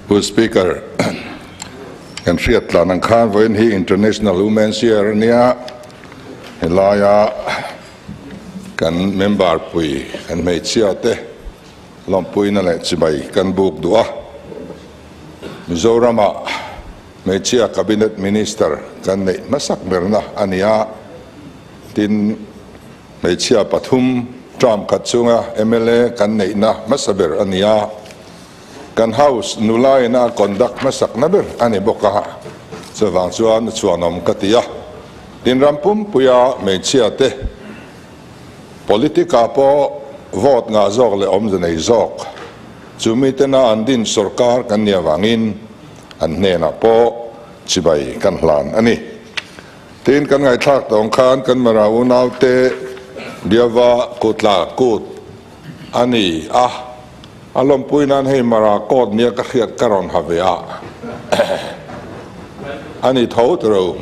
Pu Speaker, kan hriat tlan ang khan vawiin hi International Women's Year a nia, helaia kan member pui kan hmeichhia te lawmpuina leh chibai kan buk duh a. Mizorama hmeichhia Cabinet Minister kan neih hmasak berna a ni a, tin hmeichhia pathum term khat chunga mla kan neihna hmasa ber a ni a, kan House nula ina a conduct hmasakna ber a ni bawk a, chuvang chuan a chhuanawm ka ti a. Tin ram pumpuia hmeichhia te politic-ah pawh vote ngah zawk leh awmze nei zawk chu mitena an din sorkar kan nih avangin an hnenah pawh chibai kan hlan a ni. Tin kan ngaihthlak tawng khan kan Mara unaute Biava kutla kut a ni a, a lawmpui nan hei Mara coat nia ka hriat ka rawn ha ve a, a ni tho tiro.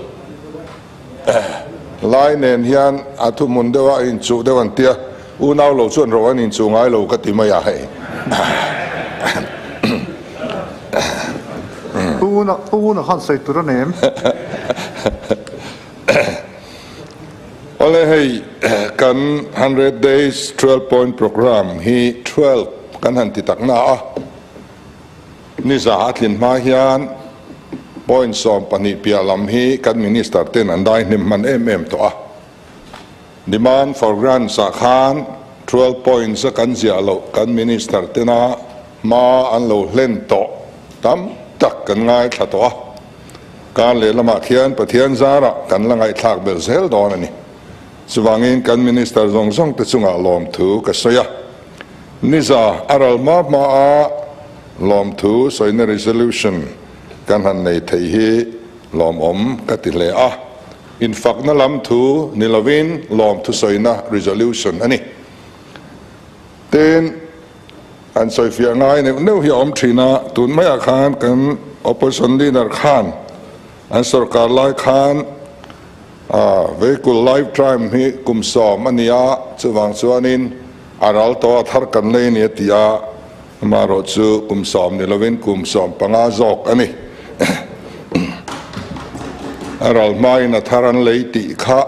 Lai nen hian a thuhmun deuh a inchuh deuh an tia, unau lo chuan ro an inchuh ngai lo ka ti mai a hei. Pu Una khan sawi tur a nem. Awle hei kan 100 days 12 point program hi 12 kan han ti tak na a, niza a tlin hma hian point 12 piah lam hi kan minister ten an dai hnem hman em em tawh a. Demand for grants ah khan 12 points a kan ziah loh kan minister tena hma an lo hlen tawh tam tak kan ngaithla tawh a, kar lehlamah khian Pathian zarah kan la ngaihthlak belh zel dawn a ni. Chuvangin kan minister zawng zawng te chungah lawmthu ka sawi a, niza a ral hma hma a lawmthu sawina resolution kan han nei thei hi lawmawm ka ti hle a. Infakna lam thu ni lovin lawmthu sawina resolution a ni. Tin, an sawifiah ngai neuh neuh hi a awm thin a, tun maiah khan kan opposition leader khan an sorkar lai khan vehicle lifetime hi kum 10 a ni a, chuvang chuanin a ral tawh a thar kan lei a ni a ti a, amaherawhchu kum 10 ni lovin kum 15 zawk a ni. A ral hmain a thar an lei tih kha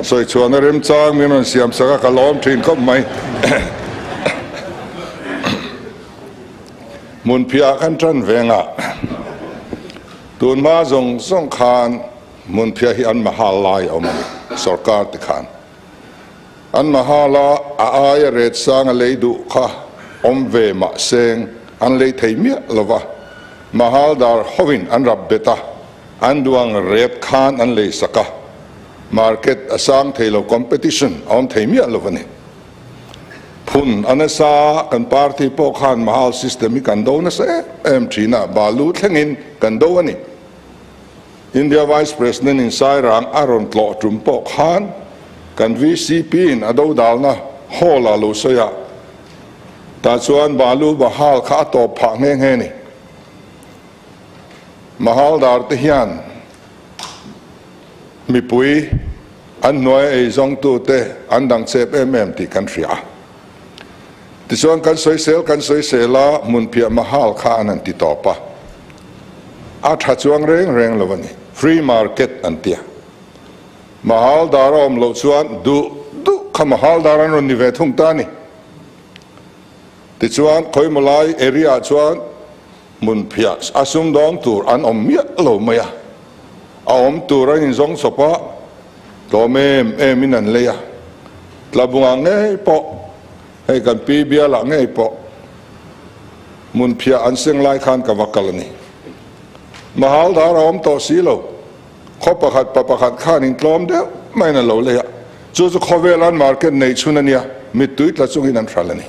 sawi chhuahna remchang min rawn siam sak a, ka lawm thin khawp mai. Hmunphiah kan tan vengah tunhma zawng zawng khan hmunphiah hi an mahal lai a awm a ni, sorkar te khan. An mahal a, a aia ret sang a lei duh kha awm ve mah seng an lei thei miah lo va, mahal dar hovin an rap bet a, an duang ret khan an lei sak a, market a sang thei lo, competition a awm thei miah lo a ni. Phun a nasa, kan party pawh khan mahal system hi kan do nasa em em thin a, balu thlengin kan do a ni. India Vice President in Sairang a rawn tlawh tum pawh khan kan VCP in a dodalna hall ah lo sawi a, tah chuan Balu Bahal kha a tawp phah nghe nghe ni. Mahaldar te hian mipui an hnuai a eizawngtu te an dang chep em em tih kan hria a. Tichuan kan sawisel kan sawisel a, hmunphiah Mahal kha an han ti tawp a. A tha chuang reng reng lo a ni. Free market an tia. Mahal dar a awm loh chuan duh duh kha mahal dar an rawn ni ve thung ta a ni. Tichuan khawimaw lai area ah chuan hmunphiah a sumdawng tur an awm miah lo mai a. A awm tur an inzawng chawp a, tlawm em em in an lei a. Tlabungah ngei pawh, hei kan pi bialah ngei pawh hmunphiah an seng lai khan ka va kal a ni. Mahal dar a awm tawh si lo, khaw pakhat pa pakhat khan in tlawm deuh maiin a lo lei a, chu chu khawvel an market nei chhun a nia, mittui tla chungin an hral a ni.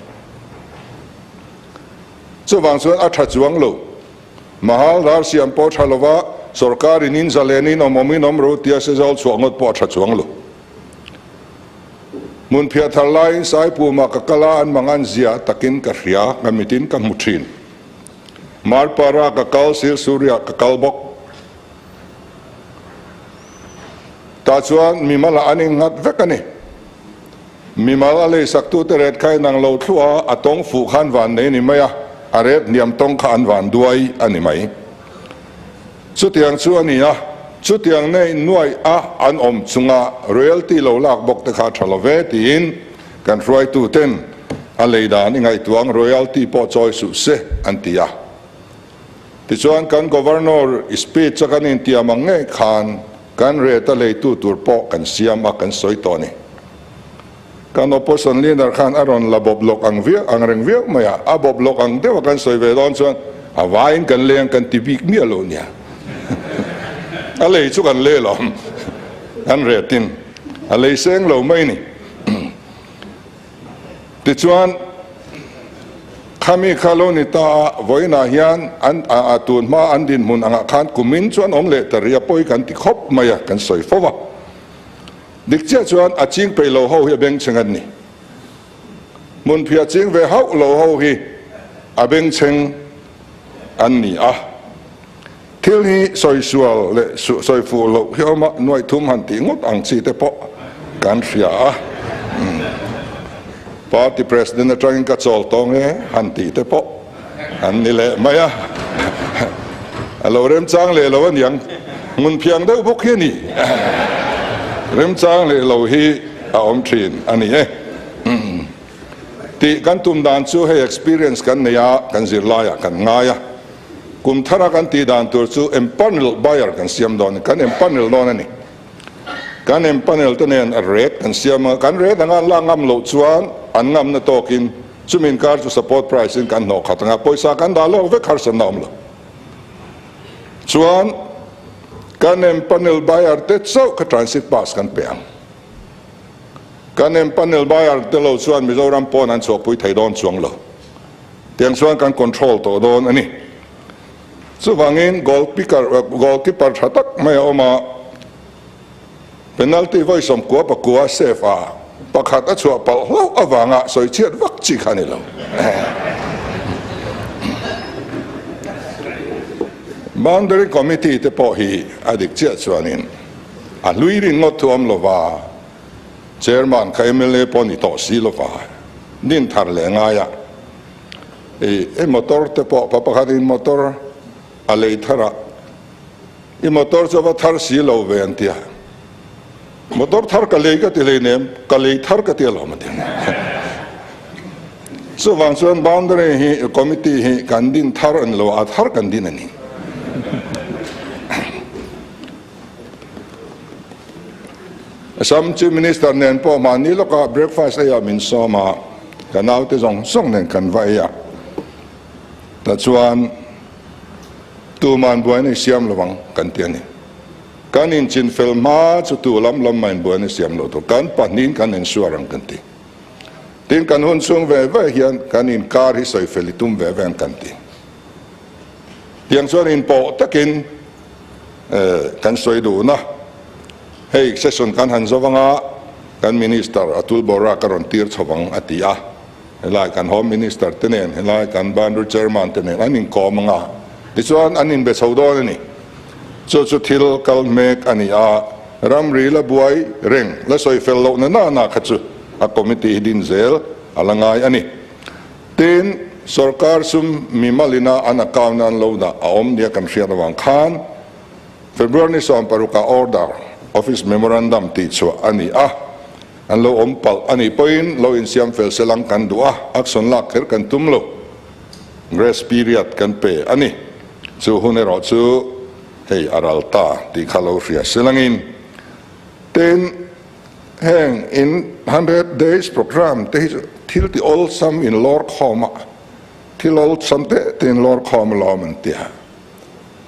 Chuvang chuan a tha chuang lo. Mahal dar siam pawh tha lova, sorkar in in zalen in awm awm in awm ro tia sezawl chhuah ngawt pawh a tha chuang lo. Hmunphiah thar laiin Saipuma ka kal a, an mangan zia takin ka hria, ka mitin ka hmu thin. Marpara ka kal, Silsuria ka kal bawk. Tah chuan mimalah an innghat vek a ni. Mimal a leisaktute ret kha inang lo thluah a, a tawng fuh khan van nei ni mai a. a rate hniam tawng kha an van duai a ni mai. Chutiang chu a ni a, chutiang nei nuaih a an awm chunga royalty lo lak bawk te kha a tha lo ve tiin kan hruaitu ten a lei dan i ngaihtuah ang royalty pawh chawi suh se an ti a. Tichuan kan Governor speech a kan intiam ang ngei khan kan rate a leitu tur pawh kan siam a kan sawi tawh a ni. Kan opposition leader khan a rawn la bawp lawk ang viau ang reng viau mai a, a bawp lawk ang deuh a kan sawi ve dawn chuan a vaiin kan leng kan ti bik miah lo nia. A lei chu kan lei lawm, kan retin a lei seng lo mai ni. Tichuan khami kha lo ni ta a, vawiinah hian an a tun hma an dinhmun angah khan kumin chuan awm leh ta rih a pawi kan ti khawp mai a, kan sawi fo va. Dik chiah chuan a ching peih lo ho hi a bengchheng an ni. Hmunphiah ching ve hauh lo ho hi a bengchheng an ni a. Thil hi sawisual leh sawi fuh loh hi a awm a, nuaih thum han tih ngawt ang chi te pawh kan hria a. Party President atangin ka chawl tawng e han tih te pawh an ni leh mai a. A lo remchang leh lo aniang, hmunphiang deuh bawk hi a ni. Remchang leh lo hi a awm thin a ni e. Tih kan tum dan chu hei experience kan nei a, kan zirlaiah kan ngai a. Kum thara kan tih dan tur chu empanel buyer kan siam dawn a ni, kan empanel dawn a ni. Kan empanel te nen a rate kan siam a, kan rate anga an lak ngam loh chuan an ngamna tawkin chumi inkar chu support price in kan hnawh khat anga pawisa kan dah lawk vek harsatna awm lo. Chuan kan empanel buyer te chauh kha transit pass kan pe ang. Kan empanel buyer te lo chuan Mizoram pawn an chhuahpui thei dawn chuang lo. Tiang chuan kan control tawh dawn a ni. Chuvangin goal picker, goalkeeper tha tak mai a awm a, penalty vawi sawmkua pakua save a, pakhat a chhuah palh hlauh avanga sawi chhiat vak chi kha a ni lo. Boundary committee te pawh hi a dik chiah chuanin a hlui rin ngawt thu awm lova, Chairman kha mla pawh ni tawh si lova, din thar leh ngai a, i motor te pawh pa pakhat in motor a lei thar a, i motor chu a va thar si lo ve an ti a, motor thar ka lei ka ti hleinem, ka lei thar ka ti alawm a ti. Chuvang chuan boundary hi committee hi kan din thar a ni lo a, a thar kan din a ni. Assam Chief Minister nen pawh mahni lawkah breakfast eiah min sawm a, ka naute zawng zawng nen kan va ei a. Tah chuan tuman buaina i siam lo ang kan ti a ni. Kan inchin fel hma chu tu lam lam mah in buaina i siam lo tur, kan pahnihin kan insuar ang kan ti. Tin, kan hun chhung ve ve hian kan inkar hi sawi fel i tum ve ve ang kan ti. Tiang chuan inpawh takin kan sawi duhna hei session kan han zo anga kan Minister Atul Bora ka rawn tir chho ang a ti a, helai kan Home Minister te nen helai kan Boundary Chairman te nen an inkawm anga tichuan an inbe chho dawn a ni. Chu chu thil kal hmek a ni a, ramri la buai reng la sawi fel lohna nana kha chu a committee hi din zel a la ngai a ni. Tin, sorkar sum mimalina an account an lo dah a awm nia kan hriat avang khan February ni 16 ah order, office memorandum tih chhuah a ni a, an lo awm palh a nih pawhin lo insiam fel se lang kan duh a, action lak kher kan tum lo. Grace period kan pe a ni. Chu hun erawh chu hei a ral ta tih kha lo hria se langin. Tin, Heng in 100 days programme te hi chu thil ti awlsam in lawr khawm a, thil awlsam te te in lawr khawm alawm an ti a.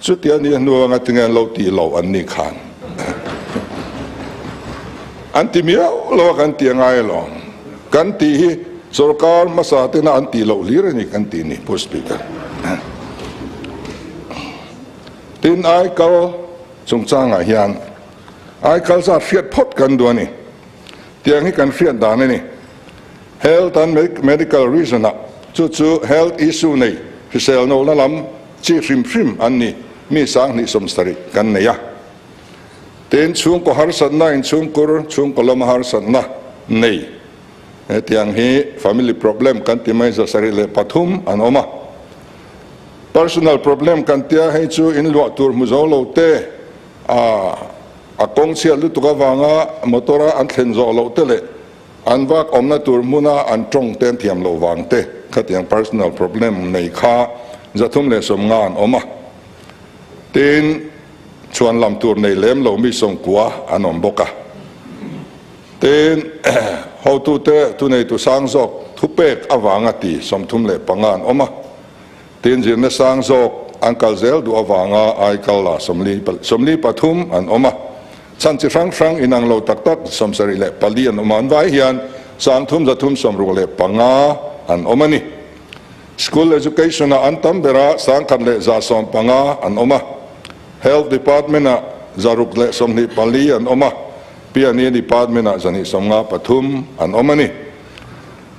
Chutia ni hnu anga tinge an lo tih loh an ni khan an ti miau lo a kan ti angai alawm. Kan tih hi sorkar hmasa tena an tih loh hlir a ni kan tih ni Pu Speaker. Tin aikal chungchangah hian Aikal zat hriat phawt kan duh a ni. Tiang hi kan hriat dan a ni. Health and Medical Reason ah chu chu health issue nei hrisel nohna lam chi hrim hrim an ni mi sanghnih 70 kan nei a. Tin, chhungkaw harsatna inchhungkur, chhungkaw lama harsatna nei hetiang hi family problem kan ti mai 173 an awm a. Personal problem kan tia hei chu in luah tur hmu zo lo te, a kawng chhiat lutuk avanga motor a an thlen zawh loh te leh an vak awmna tur hmuna an tawng te an thiam loh vang te khatiang personal problem nei kha 350 an awm a. Tin, chhuan lam tur nei lem lo mi 90 an awm bawk a. Tin, hotute thuneitu sang zawk thupek avanga ti 35 an awm a. Tin, zirna sang zawk an kal zel duh avanga aikal la 43 an awm a. Chhan chi hrang hrang inang lo tak tak 74 an awm a. An vai hian 3,365 an awm a ni. School Education-ah an tam berah 1,115 an awm a. Health Department-ah 624 an awm a. Piani Department-ah 253 an awm a ni.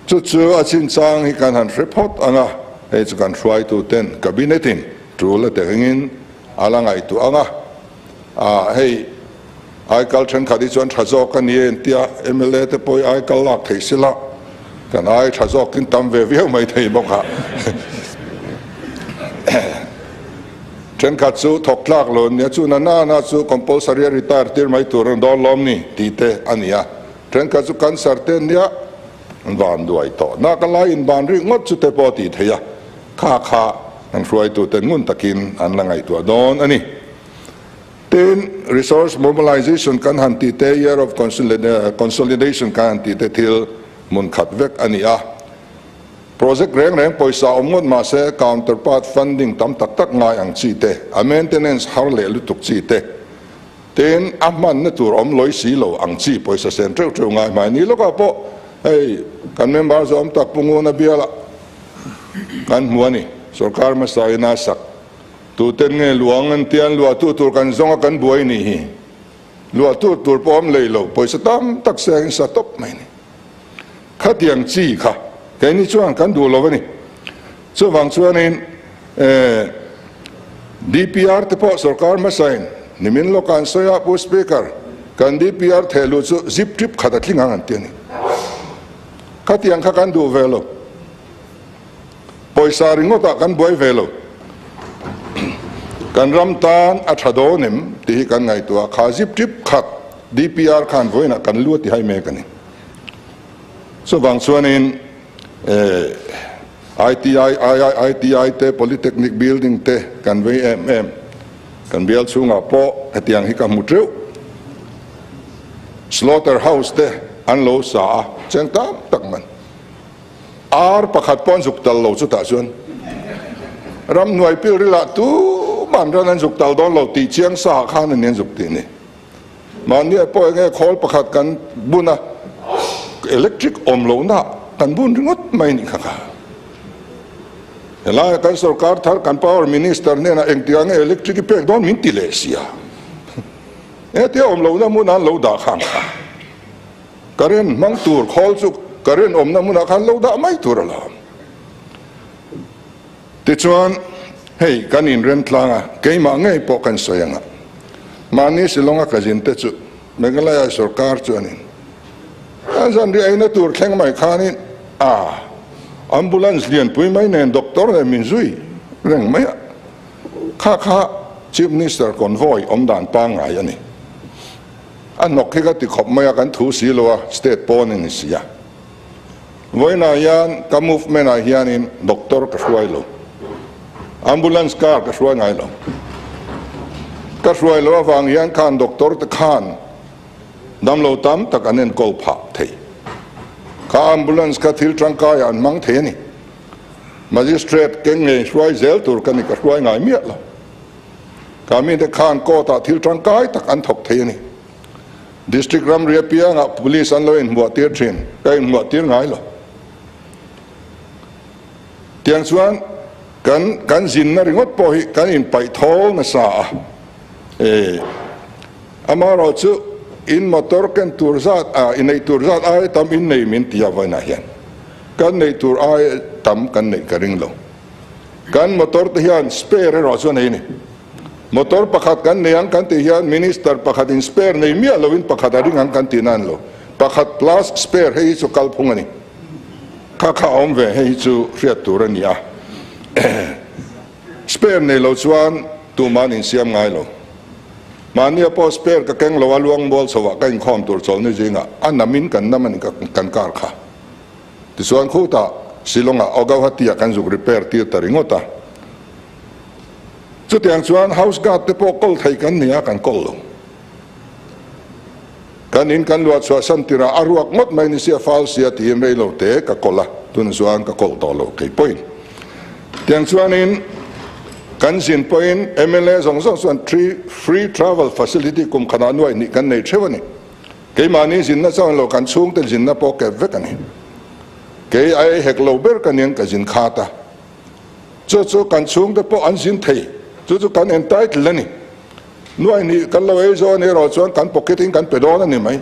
Chu chu a chinchang hi kan han hre phawt ang a, hei chu kan hruaituten Cabinet-in tul a tengin a la ngaihtuah ang a. Ah, hei aikal thenkhat hi chuan tha zawk a ni e intia mla te pawh hi aikal lak theih sila kan ai tha zawkin tam ve viau mai thei bawk a. Thenkhat chu thawk tlak lo nia chu na na na chu compulsory a retire tir mai tur an dawn lawm ni tih te a ni a. Thenkhat chu cancer te nia an van duai tawh. Nak a lai in ban rik ngawt chu te pawh a tih theih a, kha kha an hruaitu te ngun takin an la ngaihtuah dawn a ni. Tin, resource mobilization kan han tih te, year of consolidation kan han tih te thil hmun khat vek a ni a. Project reng reng pawisa awm ngawt mah se counterpart funding tam tak tak ngai ang chi te, a maintenance har leh lutuk chi te, tin a hmanna tur awm lawi si lo ang chi pawisa sen teuh teuh ngai hmai ni lawkah pawh hei kan member zawm tak Pu Nguna bialah kan hmu a ni. Sorkar hmasa in a sak tuten nge luang an tia an luahtu tur kan zawng a kan buai ni hi. Luahtu tur pawh awm lei lo pawisa tam tak seng in sa tawp mai ni. Khatiang chi kha keini chuan kan duh lo a ni. Chuvang chuanin DPR te pawh sorkar hmasain nimin lawkah an sawi a, Pu Speaker, kan DPR thehluh chu zip trip khat a tling ang an ti a ni. Khatiang kha kan duh ve lo. Pawisa ringawtah kan buai ve lo. Kan ram tan a tha dawn em tih hi kan ngaihtuah a, kha zip trip khat DPR khan vawiinah kan lu a ti hai mek a ni. Chuvang chuanin ITI, IIITI te, Polytechnic building te kan vei em em. Kan bial chhungah pawh hetiang hi ka hmu teuh. Slaughter house te an lo sa a, cheng tam tak man. Ar pakhat pawh an zuk tal lo chutah chuan ramhnuai pilrilah tuman ran an zuk tal dawn lo tih chiang sa ah khan a ni an zuk tih ni. Mahni ah pawh enge khawl pakhat kan bun a, electric awm lohna kan bun ringawt mai nih kha kha. Helai ah kan sorkar thar kan power minister hnenah engtikah nge electric i pek dawn min ti leh sia. Hetia awm lohna hmunah an lo dah khang kha. Current hmang tur khawl chu current awmna hmunah khan lo dah mai tur a la. Tichuan, hei kan inrem tlang a, keimah ngei pawh kan sawi ang a. Mahni Shillong-a ka zin te chu Meghalaya sorkar chuanin an zanriah eina tur thleng mai khanin a ambulance lianpui mai nen doctor nen min zui reng mai a. Kha kha Chief Minister convoy awm dan pangngai a ni. A hnawk hi ka ti khawp mai a, kan thu si lo a, state pawn a ni si a. Vawiinah hian ka movement ah hianin doctor ka hruai lo, ambulance car ka hruai ngai lo. Ka hruai loh avang hian khan doctor te khan damlo tam tak an enkawl phah thei. Kha ambulance kha thil tangkaiah an hmang thei a ni. Magistrate keng ngei hruai zel tur ka ni, ka hruai ngai miah lo. Ka mite khan court ah thil tangkai tak an thawk thei a ni. District ramri apiangah police an lo inhmuah tir thin, ka inhmuah tir ngai lo. Tiang chuan kan kan zinna ringawt pawh hi kan inpaih thawl nasa a. E, amaherawh chu in motor ken tur zat a inneih tur zat aia tam innei min ti a vawiinah hian kan neih tur aia tam kan neih ka ring lo. Kan motor te hian spare erawh chu a nei a ni. Motor pakhat kan nei ang kan tih hian Minister pakhat in spare nei miah loin pakhat a ring ang kan tih nan lo. Pakhat plus spare hei hi chu kalphung a ni. Kha kha a awm ve hei hi chu hriat tur a ni a. Spare nei lo chuan tuman insiam ngai lo. Mahnia pawh spare ka keng lo a, luang mual chho ah ka inkhawm tur chawlhni zingah a namin kan nam a ni kan car kha. Tichuan khutah Shillong-ah aw Gauhati-ah kan zuk repair tir ta ringawt a. Chutiang chuan house guard te pawh kawl thei kan ni a, kan kawl lo. Kan in kan luah chhuah san tirah a ruak ngawt mai ni sia fal sia tiin rei lo te ka kawl a, tunah chuan ka kawl tawh lo kei pawhin. Tiang chuanin kan zin pawhin mla zawng zawng chuan free travel facility kum khanah nuaih hnih kan nei theuh a ni. Keimahni zinna chuan lo kan chhungte zinna pawh kep vek a ni. Kei a ei hek lo ber ka niang ka zin khat a. Chu chu kan chhungte pawh an zin thei. Chu chu kan entitled a ni. Nuaih hnih kan lo ei zawh a ni erawh chuan kan pocket in kan pe dawn a ni mai.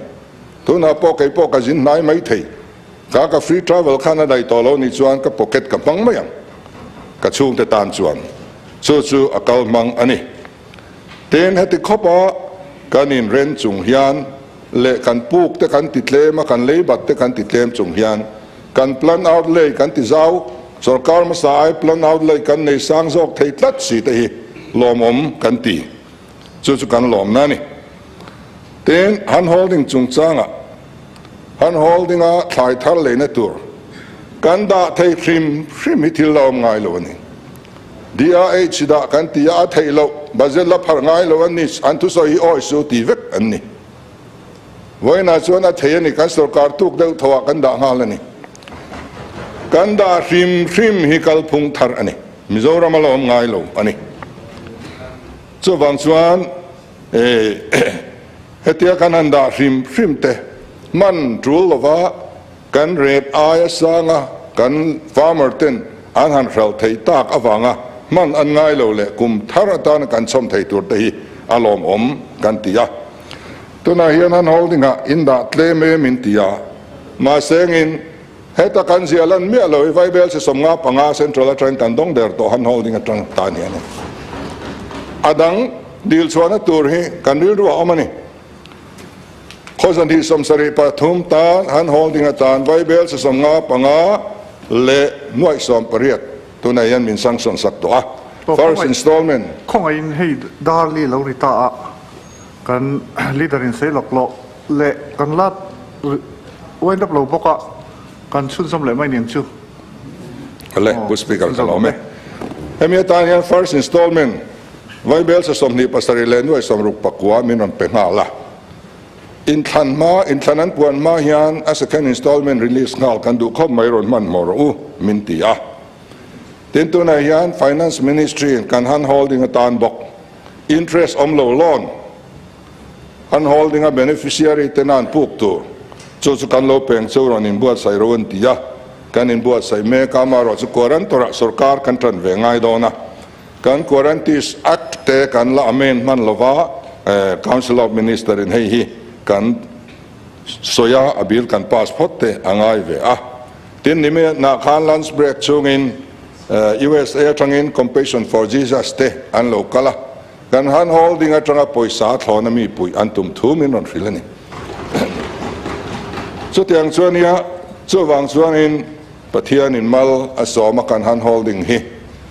Tunah pawh kei pawh ka zin hnai mai thei. Ka ka free travel khan a daih tawh lo nih chuan ka pocket ka hmang mai ang. Ka chhungte tan chuan chu chu a kal hmang a ni. Tin, heti khawpa kan inren chung hian leh kan puk te kan ti tlem a, kan leibat te kan ti tlem chung hian kan plan outlay kan ti zau, sorkar hmasa ai plan outlay kan nei sang zawk thei tlat si te hi lawmawm kan ti. Chu chu kan lawmna a ni. Tin, hand holding chungchangah hand holding-a thlai thar leina tur kan dah thei hrim hrim hi thil la awm ngai lo a ni. DRH dah kan ti a, a theih loh, budget la pharh ngai lo an ni, an thusawi hi awi su ti vek an ni. Vawiinah chuan a thei a ni, kan sorkar tuk deuh tho ah kan dah nghal a ni. Kan dah hrim hrim hi kalphung thar a ni, Mizoram a la awm ngai lo a ni. Chuvang chuan hetia kan han dah hrim hrim te hman tul lova Kan rep aia sanga kan farmer ten an han hralh theih tak avanga hman an ngai lo leh kum thar atana kan chhawm thei tur te hi a lawmawm kan ti a. Tunah hian han holding ah in dah tlem em in ti a, mahse engin heta kan ziah lan miah lo i Vaibel si 55 Central atangin kan dawng der tawh han holding atang tan hian a dang dil chhuahna tur hi kan rilru a awm a ni. Khawzan hi 73 tan han holding atan Vaibel sa 55 leh nuaih 18 tunah hian min sanction sak tawh a. First installment. Khawngaihin hei Darli lo ri ta a, kan leader in sei lawk lawh leh kan la wind up lo bawk a, kan chhunzawm leh mai niang chu. Awle, Pu Speaker ka lawm e. Hemi atan hian first installment Vaibel sa 27 leh nuaih 69 min rawn pe nghal a. Inthlan hma, inthlan an puan hma hian a second installment release nghal kan duh khawp mai rawn hmanhmawh rawh u, min ti a. Tin, tunah hian Finance Ministry in kan hand holding atan bawk interest awm lo loan hand holding a beneficiary te nan puk tur chu chu kan lo peng chu rawn inbuatsaih rawh u an ti a. Kan inbuatsaih mek a, amaherawhchu guarantor ah sorkar kan tan ve ngai dawn a. Kan Quarantines Act te kan la amend hman lova, Council of Minister in hei hi kan sawi a, a bill kan pass phawt te a ngai ve a. Tin, nimi nah khan lunch break chungin USA atangin Compassion for Jesus te an lo kal a, kan hand holding atanga pawisa thlawna mi puih an tum thu min rawn hrilh a ni. Chutiang chuan nia, chuvang chuanin Pathianin mal a sawm a kan hand holding hi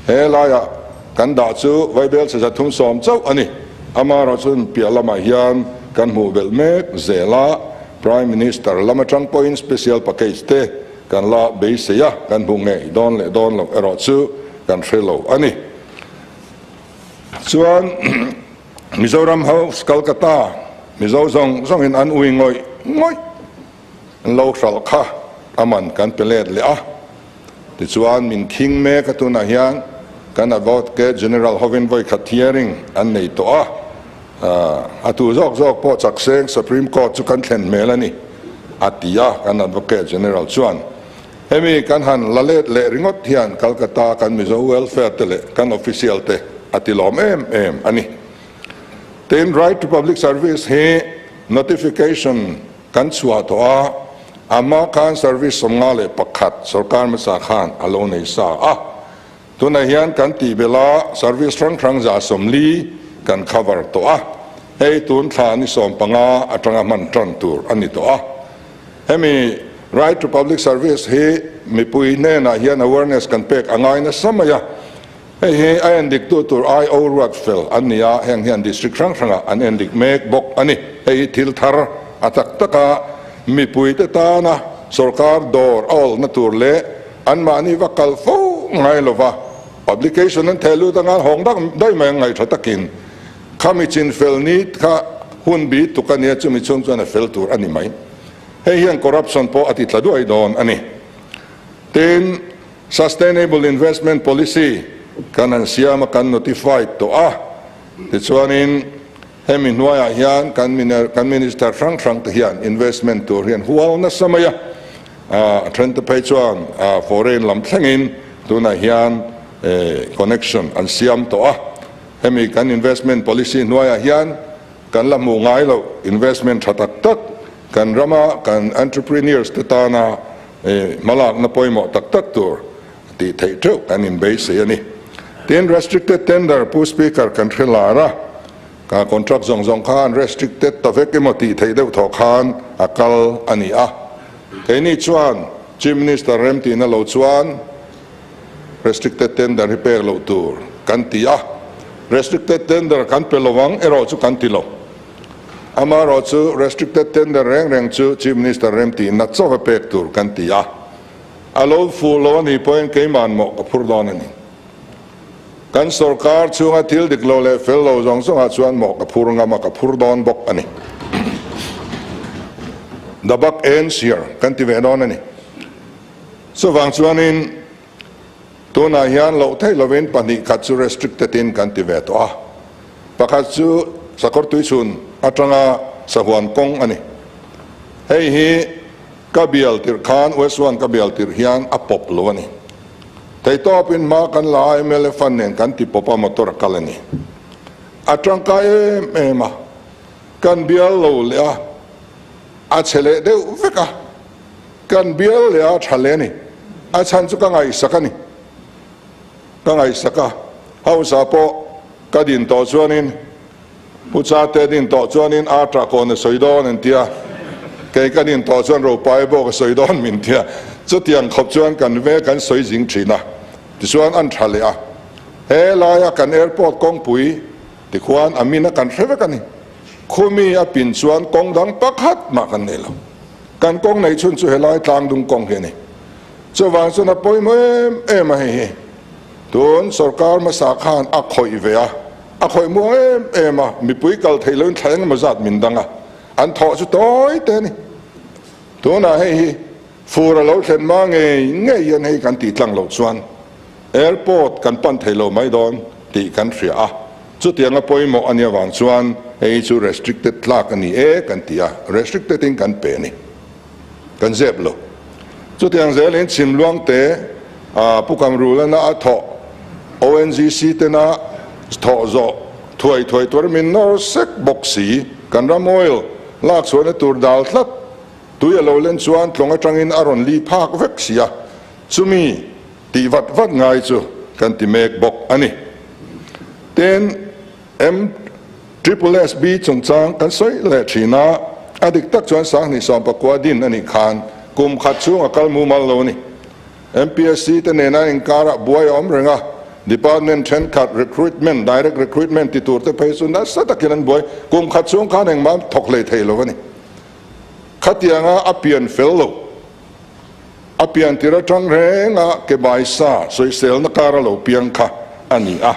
he laiah kan dah chu Vaibel chhe 310 chauh a ni. Amaherawh chuan piah lamah hian kan hmuh belh mek zel a, Prime Minister lam atang pawhin special package te kan la beisei a, kan hmuh ngei dawn leh dawn loh erawh chu kan hre lo a ni. Chuan Mizoram House Calcutta Mizo zawng zawngin an ui ngawih ngawih. An lo hralh kha a man kan pe let leh a, tichuan min khing mek a tunah hian kan Advocate General hovin vawi khat hearing an nei tawh a, a tu zawk zawk pawh chak seng Supreme Court chu kan thlen hmel a ni a ti a, kan Advocate General chuan hemi kan han la let leh ringawt hian Calcutta kan Mizo Welfare te leh kan official te a ti lawm em em a ni. Tin, Right to Public Service hi notification Kan chhuah tawh a, ama khan service 51 sorkar hmasa khan a lo nei sa a. Tunah hian kan tih belh a, service hrang hrang 140 kan cover tawh a. Hei tun thla ni 15 atanga hman tan tur a ni tawh a. Hemi Right to Public Service hi mipui hnenah hian awareness kan pek a ngai nasa mai a. Hei hi a endiktu tur IO ruat fel an ni a, heng hian district hrang hrangah an endik mek bawk a ni. Hei hi thil thar a tak taka mipuite tana sorkar dawr a awlna tur leh anmahni va kal fo ngai lova publication an theh lut anga hawng dak daih mai ang ngaihṭha takin khami chin fel ni kha hun bi tuk a nia chumi chhung chuan a fel tur a ni mai. Hei hian corruption pawh a ti tla duai dawn a ni. Tin, Sustainable Investment Policy kan han siam a, kan notified tawh a, tichuanin hemi hnuaiah hian kan kan Minister hrang hrang te hian investment tur hian hual nasa mai a, a then te phei chuan foreign lam thlengin tunah hian connection an siam tawh a, hemi kan investment policy hnuaiah hian kan la hmuh ngai loh investment tha tak tak kan rama kan entrepreneurs te tana Hmalakna pawimawh tak tak tur tih theih teuh kan inbeisei a ni. Tin, restricted tender Pu Speaker kan hre lar a, ka contract zawng zawng khan restricted ta vek emaw tih theih deuh thawh khan a kal a ni a. Keini chuan Chief Minister remtihna lo chuan restricted tender hi pek loh tur kan ti a, restricted tender kan pe lo ang erawh chu kan ti lo. Amaherawh chu restricted tender reng reng chu Chief Minister remtihna chauh a pek tur kan ti a, a lo fuh lo a nih pawhin keiman mawh ka phur dawn a ni. Kan sorkar chhunga thil dik lo leh fel lo zawng zawngah chuan mawh ka phur ngam a, ka phur dawn bawk a ni. The buck ends here kan ti ve dawn a ni. Chuvang chuanin tunah hian loh theih lovin 2 khat chu restricted in kan ti ve tawh a. Pakhat chu sakawr tuichhun atanga sahuan kawng a ni. Hei hi ka bial tirh khan West One ka bial tirh hian a pawp lo a ni. Theihtawpin hma kan la a mla fund nen kan ti pawp a motor a kal a ni. A tangkai em em a, kan bial lo leh a, a chhe leh deuh vek a, kan bial leh a tha leh a ni. A chhan chu ka ngaihsak a ni. Ka ngaihsak a, House-ah pawh ka din tawh chuanin Pu Chate din tawh chuanin a tah kawn a sawi dawn an tia, kei ka din tawh chuan Ropai bawk a sawi dawn min tia, chutiang khawp chuan kan ve kan sawi zing thin a, tichuan an tha leh a. He laia kan airport kawngpui tikhuan a min a kan hre vek a ni. Khumi a pin chuan kawng dang pakhat mah kan nei lo. Kan kawng neih chhun chu helai tlangdung kawng hi a ni. Chuvang chuan a pawimawh em em a hei hi. Tun sorkar hmasa khan a khawih ve a, a khawih muang em em a, mipui kal theih loin thla engemaw zat min dang a, an thawh chu tawi te a ni. Tunah hei hi fur a lo thlen hma ngei ngei hian hei kan tih tlang loh chuan airport kan pan thei lo mai dawn tih kan hria a, chutianga pawimawh a nih avang chuan hei hi chu restricted tlak a ni e kan ti a, restricted in kan pe a ni. Kan zep lo. Chutiang zelin Chhimluang te Pu Kamrulana a thawh ONGC tena thawh zawh thuai thuai tur min nawr sek bawk si. Kan ram oil lak chhuahna tur dal tlat tui a lo len chuan tlawng atangin a rawn li phak vek si a, chumi tih vat vat ngai chu kan ti mek bawk a ni. Tin, M Triple SB chungchang kan sawi leh thin a, a dik tak chuan 2019 din a nih khan kum khat chhung a kal mumal lo a ni. MPSC te nena inkarah buai a awm reng a, department thenkhat recruitment, direct recruitment ti tur te phei chu nasa takin an buai, kum khat chhung khan engmah thawk hlei thei lo a ni. Khatianga a pian fel lo, a pian tir atang renga ke bai sa sawiselna kar a lo piang kha a ni a.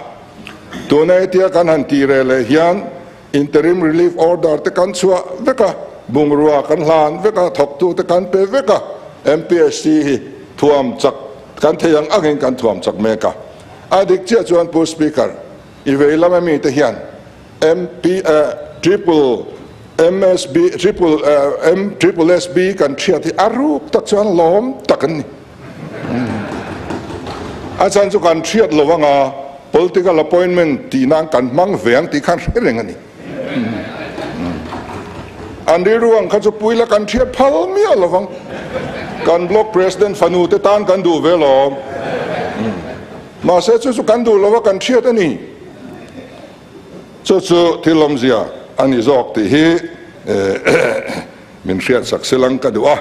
Tuna hetia kan han tih reh leh hian interim relief order te kan chhuah vek a, bungrua kan hlan vek a, thawktu te kan pe vek a, MPSC hi thuam chak kan thei ang angin kan thuam chak mek a. A dik chiah chuan Pu Speaker, i vei lama mite hian MP triple MSB triple M triple SB kan hriat hi a ruk tak chuan lawm tak an ni. A chhan chu kan hriat lo anga political appointment tih nan kan hmang ve ang tih khan hre reng a ni. An rilru ang kha chu puila kan hriat phal miah lo vang. Kan block president fanu te tan kan duh ve lawm. Mahse chu chu kan duh lo a kan hriat a ni. Chu chu thil awmzia a ni zawk tih hi min hriatsak silang ka duh a.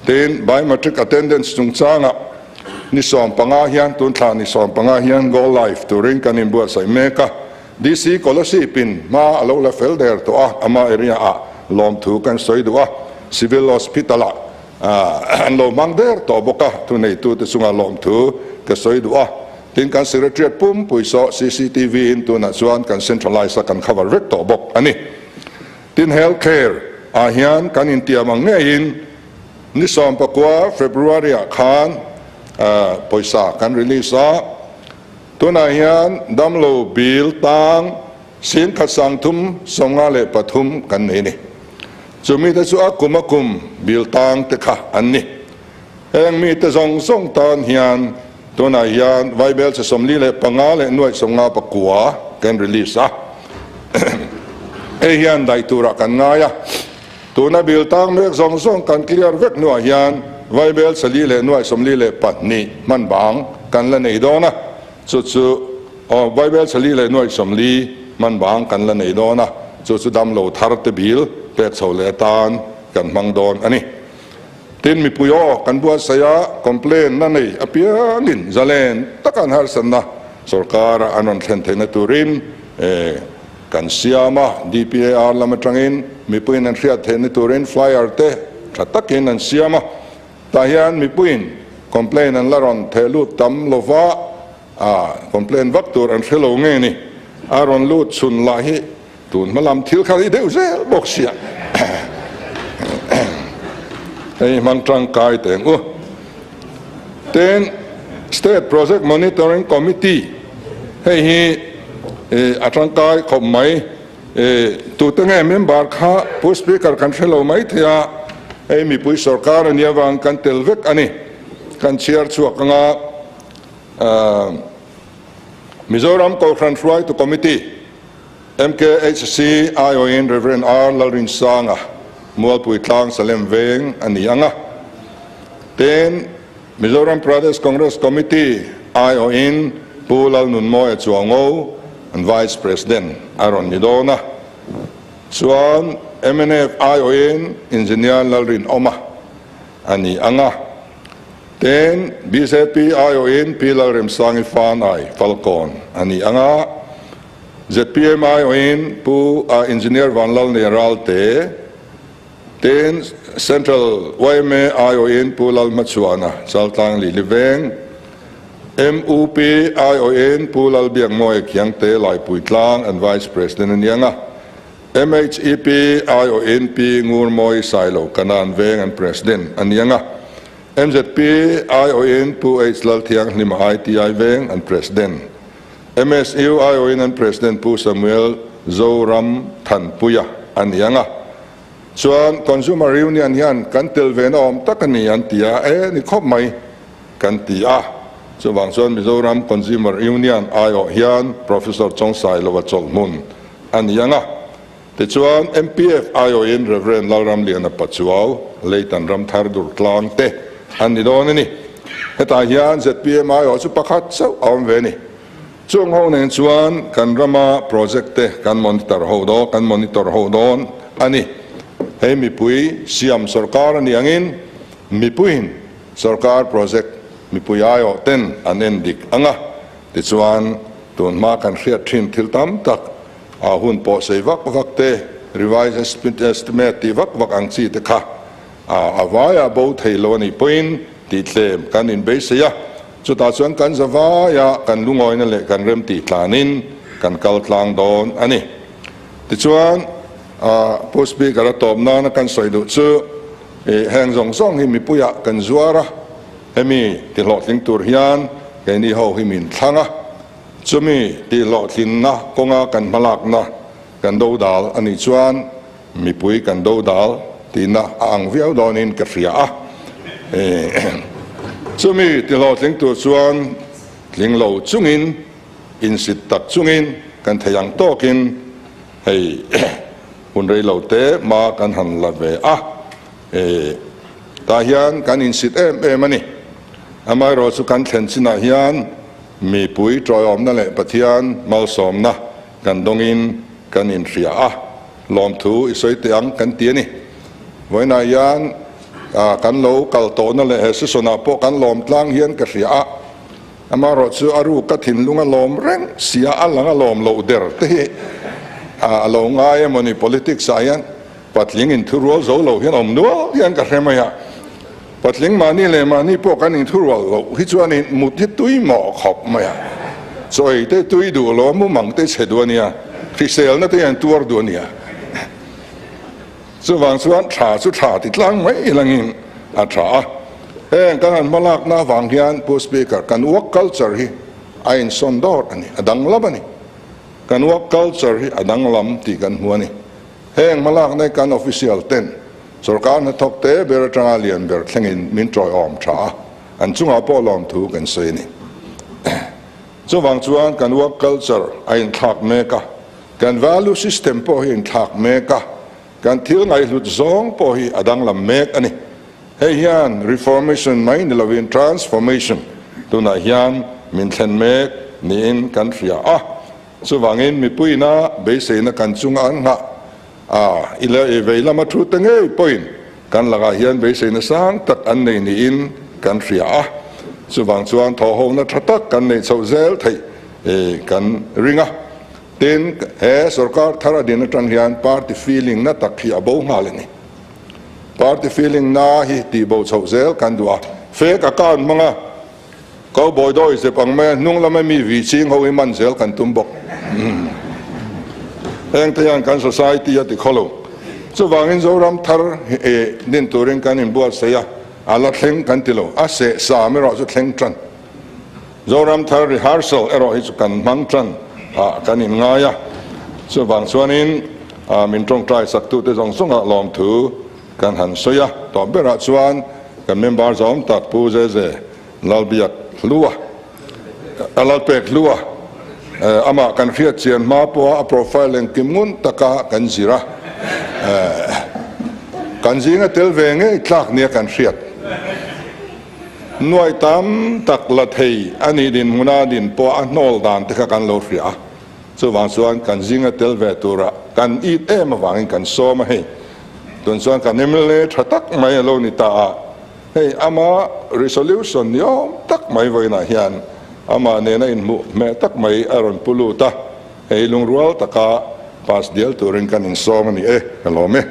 Tin, biometric attendance chungchangah Ni 15 hian tun thla ni 15 hian go live turin kan inbuatsaih mek a. DC Kolasib in hma a lo la fel der tawh a, ama area ah lawmthu kan sawi duh a, Civil Hospital ah an lo hmang der tawh bawk a, thuneitute chunga lawmthu ka sawi duh a. Tin kan Secretariat pumpui saw cctv in tunah chuan kan centralise a kan cover vek tawh bawk a ni. Tin Health Care ah hian kan intiam ang ngeiin ni 19 February ah khan pawisa kan release a, Tunah hian damlo bil tang 13,093 kan nei ni. Chu mite chu a kum a kum bil tang te kha an ni. Heng mite zawng zawng tan hian tunah hian Vaibel che 45 leh nuaih 59 kan release a. Hei hian daih turah kan ngai a. Tuna bil tang mek zawng zawng kan clear vek hnuah hian Vaibel 4 leh nuaih 42 hman bang kan la nei dawn a, chu chu aw Vaibel 4 leh nuaih 40 hman bang kan la nei dawn a, chu chu damlo thar te bil pek chho leh atan kan hmang dawn a ni. Tin mipui aw kan buatsaih a, complain na nei apiangin zalen taka an harsatna sorkara an rawn thlen theihna turin Kan siam a, DPAR lam atangin mipuiin an hriat theihna turin flyer te tha takin an siam a, tah hian mipuiin complaint an la rawn theh lut tam lova, a complaint vak tur an hre lo nge ni, a rawn lut chhun lah hi tun hma lam thil kha hi deuh zel bawk sia. Hei hmang tangkai teng u. Tin, State Project Monitoring Committee hei hi a tangkai khawp mai. Tute nge member kha Pu Speaker kan hre lo mai thei a, hei mipui sorkar a nia vang kan tel vek a ni. Kan chhiar chhuak anga Mizoram Kohhran Hruaitu Committee, MKHC, aiawhin Rev. R. Lalrinsanga, Mualpui Tlang Salem Veng a ni ang a. Tin, Mizoram Pradesh Congress Committee aiawhin Pu Lalnunmawia Chuango an Vice President a rawn ni dawn a. Chuan mnf aiawhin Engineer Lalrinawma a ni ang a. Tin, bjp aiawhin Pi Lalremsangi Fanai Falkawn a ni ang a. Zpm aiawhin Pu Engineer Vanlalnia Ralte, tin Central yma aiawhin Pu Lalhmachhuana Chaltlang Lili Veng, MUP aiawhin Pu Lalbiakmawia Khiangte Laipuitlang an Vice President a niang a, MHEP aiawhin Pi Ngurmawi Sailo Kanan Veng an President a niang a, MZP aiawhin Pu H Lalthianghlima ITI Veng an President. MSU aiawhin an President Pu Samuel Zoram Thanpuia a ni ang a, chuan Consumer Union hian kan tel ve na awm tak a ni an ti a, e ni khawp mai kan ti a, chuvang chuan Mizoram Consumer Union aiawh hian Professor Chawngsailova chawlhmun a ni ang a, tichuan MPF aiawhin Rev Lalramliana Pachuau, Leitan Ramthar Durtlang te an ni dawn a ni. Hetah hian zpm aiawh chu pakhat chauh a awm ve a ni. Chung ho nen chuan kan rama project te kan monitor ho dawn, kan monitor ho dawn a ni. Hei mipui siam sorkar a ni angin mipuiin sorkar project mipui aiawh ten an en dik ang a, tichuan tun hma kan hriat thin thil tam tak a hun pawh sei vak vak te, revise estimate tih vak vak ang chi te kha A vaia bo thei lo a nih pawhin tih tlem kan inbeisei a, chutah chuan kan za vaia kan lungawina leh kan rem tih tlanin kan kal tlang dawn a ni. Tichuan, Pu Speaker a tawp nana kan sawi duh chu heng zawng zawng hi mipuiah kan zuar a, hemi tihlawhtling tur hian keini ho hi min thlang a, chumi tihlawhtlinna kawnga kan hmalakna kan dodal a nih chuan Mipui kan dodal tihna a ang viau dawnin ka hria a, chumi tihlawhtling tur chuan tling lo chungin, insit tak chungin kan thei ang tawkin hei hun rei lo te hma kan han la ve a, tah hian kan insit em em a ni. Amaherawh chu kan thlen chinah hian mipui tawiawmna leh Pathian malsawmna kan dawngin kan inhria a. Lawmthu i sawi teh ang kan ti a ni. Vawiinah hian Kan lo kal tawhna leh he session ah pawh kan lawm tlang hian ka hria a, amaherawhchu a ruk a thinlung a lawm reng sia a lang a lawm loh der te hi a lo ngai emawni politics ah hian patling inthurual zo lo hian awm nual hian ka hre mai a, patling mahni leh mahni pawh kan inthurual loh hi chuanin mut hi tui mawh khawp mai a, chaw ei te tui duh lo a mumang te chhe duh a nia, hriselna te hian tuar duh a nia. Chuvang chuan tha chu tha ti tlang mai langin a tha a. Heng kan han hmalakna avang hian Pu Speaker, kan work culture hi a insawn dawr a ni, a danglam a ni. Kan work culture hi a danglam tih kan hmu a ni. Heng hmalakna hi kan official ten sorkar hnathawk te ber atanga lian ber thlengin min tawiawm tha a, an chungah pawh lawmthu kan sawi a ni. Chuvang chuan kan work culture a inthlak mek a, kan value system pawh hi a inthlak mek a, kan thil ngaihhlut zawng pawh hi a danglam mek a ni. Hei hian reformation mai ni lovin transformation tunah hian min thlen mek niin kan hria a. Chuvangin mipuiina beiseina kan chunga an nghah a, i leh i vei lama thu te ngei pawhin kan lakah hian beiseina sang tak an nei niin kan hria a. Chuvang chuan thawhhona tha tak kan neih chhoh zel theih kan ring a. Tin, he sorkar thar a din atang hian party feeling na tak hi a bo nghal a ni. Party feeling na hi tih bo chhoh zel kan duh a, fake account hmanga Cowboy dawi zep ang mai a hnung lama mi vi ching ho hi man zel kan tum bawk. Heng te hian kan society a ti khaw lo. Chuvangin Zoram thar din turin kan inbuatsaih a, a la thleng kan ti lo. A seh sam erawh chu thleng tan. Zoram thar rehearsal erawh hi chu kan hmang tan ah kan inngai a. Chuvang chuanin min tawngtai saktute zawng zawngah lawmthu Kan han sawi a, tawp berah chuan kan member zawm tak Pu Zeze Lalbiak Hlua, Lalpek Hlua, amah kan hriat chian hma pawha a profile engkim ngun taka kan zir a, kan zinga tel ve ngei tlak nia kan hriat. Nuai tam tak la thei a nih dinhmuna din pawh a hnawl dan te kha kan lo hria a, chuvang chuan kan zinga tel ve tura kan it em avangin kan sawm a hei. Tun chuan kan mla tha tak mai a lo ni ta a, hei ama resolution ni awm tak mai vawiinah hian amah nena inhmuh hmeh tak mai a rawn pu lut a, hei lungrual taka pass dial turin kan insawm a ni e, ka lawm e.